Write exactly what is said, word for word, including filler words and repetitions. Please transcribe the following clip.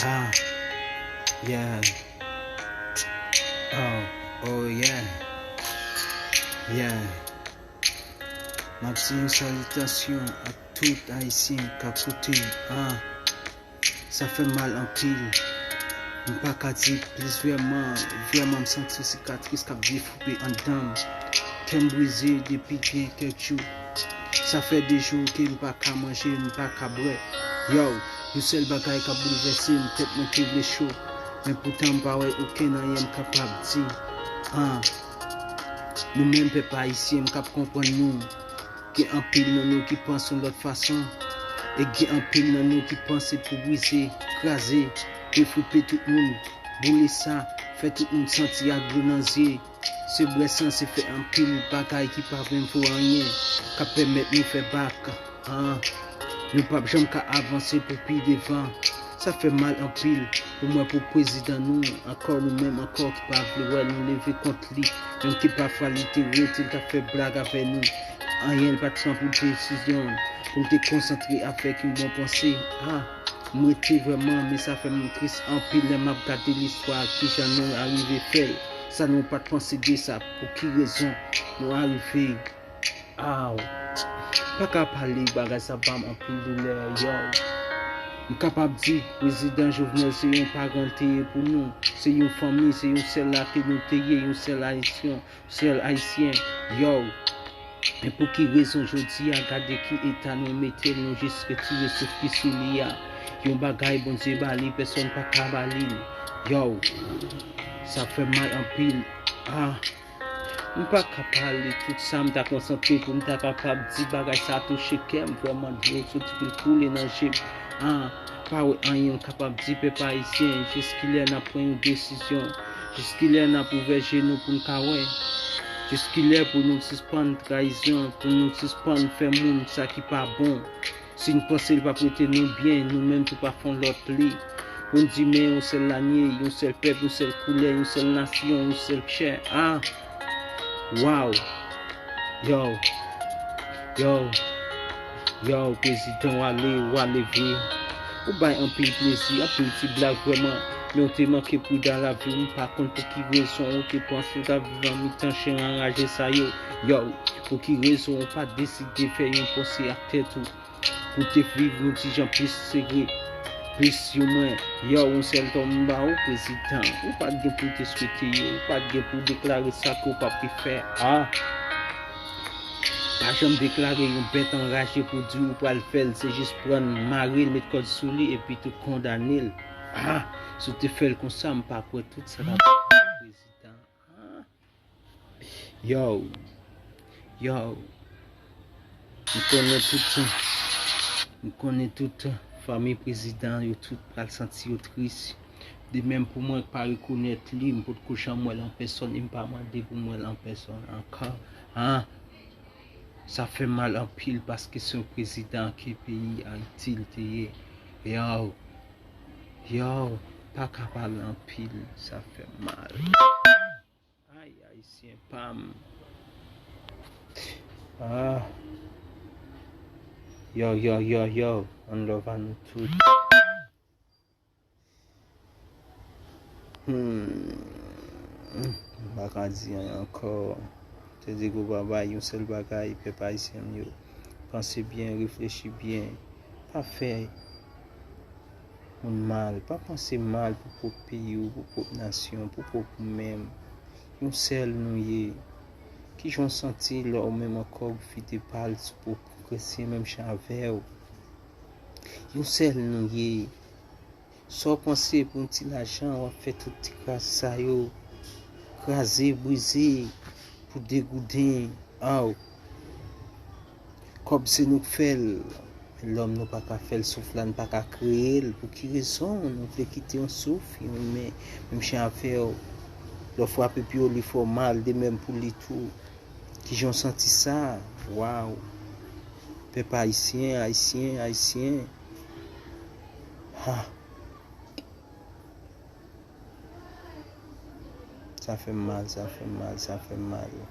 Ah, yeah. Oh, oh yeah. Yeah. M ap di yon salitasyon ak tout Ayisyen k ap koute. Ah, sa fè mal anpil. M pa ka di plis vrèman. Vrèman, m santi yon sikatris k ap defoupe anndan m. Kè m brize depi gen kèk jou. Sa fè de jou ke m pa ka manje, m pa ka bwè. Yow, yon sèl bagay k ap boulvèse m, tèt mwen te vle cho. Men poutan m pa wè okenn anyen m kapab di. Ah, nou menm pèp ayisyen, m k ap konprann nou. Gen anpil nan nou ki panse yon lòt fason. E gen anpil nan nou ki panse pou brize, kraze, defoupe tout moun, boule sa, fè tout moun santi ak dlo nan zye. Se bwè san, se fè anpil bagay ki pa menm vo anyen, k ap pèmèt nou fè bak. Ah, nou p ap janm ka avanse pou pi devan. Sa fè mal anpil pou mwen, pou prezidan nou, ankò nou menm ankò ki pa vle wè nou leve kont li, menm ke pafwa li te rete, l t ap fè blag avè nou. Anyen l pa t pran pou desizyon l, pou l te konsantre avèk yon bon panse. Ah, m rete vrèman, men sa fè m tris anpil lè m ap gade listwa, kijan nou arive fè l, sa nou pa t panse de sa, pou ki rezon nou arive. Aw, pa ka pale, bagay sa ban m anpil doulè, yow. M kapab di, prezidan Jovenel se yon paran l te ye pou nou, se yon fanmi, se yon sèl la ke nou te ye, yon sèl ayisyen, sèl ayisyen, yow. Men pou ki rezon jodi a, gade ki eta nou mete l, nou jis retire souf ki sou li a. Yon bagay Bondye ba li, pèsonn pa ka ba li l. Yow, sa fè mal anpil. Ah, m pa ka pale tout sa m ta konsantre pou m ta kapab di, bagay sa touche kè m vrèman, dlo soti pou l koule nan je m. Ah, pa wè anyen m kapab di pèp ayisyen, jiskilè n ap pran yon desizyon? Jiskilè n ap ouvè je nou pou n ka wè? Jiskilè pou nou sispann trayizon, pou nou sispann fè moun sa ki pa bon? Si n panse l p ap rete nou byen, nou menm tou pa fè yon lòt pli. Pou n di men yon sèl lanye, yon sèl pèp, yon sèl koulè, yon sèl nasyon, yon sèl chè. Ah! Waw! Yow! Yow! Yow, prezidan, w ale, w ale vre. Ou bay anpil plezi, anpil ti blag vrèman. Men w te manke pridan lavi w, m pa konn pou ki rezon ou te panse w t ap viv an mitan chen anraje sa yo. Yow, pou ki rezon ou pa deside fè yon panse ak tèt ou? Pou te viv yon ti jan plis sere, plis imwen. Yow, yon sèl tò m ba ou, prezidan. Ou pa t gen pou te swete yo, ou pa t gen pou deklare sa ke w p ap pi fè a. Pa janm deklare yon bèt anraje pou di ou pral fè l, se jis pran l, mare l, met kòd sou li, epi tou kondane l. A, si w te fè l konsa, m pa kwè tout sa t ap prezidan. A. Yow, yow, m konnen tout, m konnen tout fanmi prezidan yo tout pral santi yo tris. De menm pou mwen k pa rekonèt li, m potko janm wè l an pèsòn e m pa mande pou m wè l an pèsòn ankò. A, sa fè mal anpil paske se yon prezidan ke peyi Ayiti l te ye. Yow, yow, pa ka pale anpil, sa fè mal. Ay, Ayisyen pa m. Ah. Yo, yo, yo, yo. One love a nou tout. Hmm. M pa ka di anyen ankò. Te di gwo babay, yon sèl bagay, pèp ayisyen m yo. Panse byen, reflechi byen. Pa fè moun mal, pa panse mal pou pwòp peyi w, pou pwòp nasyon, pou pwòp ou menm. Yon sèl nou ye. Kijan w santi lè w menm ankò w vide bal sou pwòp kretyen menm jan avè w? Yon sèl nou ye. Sa w panse pou yon ti lajan, w ap fè tout ti kras sa yo, kraze, brize, pou degouden. Aw. Kòb se nou k fè l. Lòm nou pa ka fè l, souf la n pa ka kreye l. Pou ki rezon nou vle kite yon souf, yon imen, menm jan avè w? Lè w frape pye w, li fè w mal, de menm pou li tou. Kijan w santi sa? Waw. Pèp ayisyen, ayisyen, ayisyen. Ha. Sa fè m mal, sa fè m mal, sa fè m mal.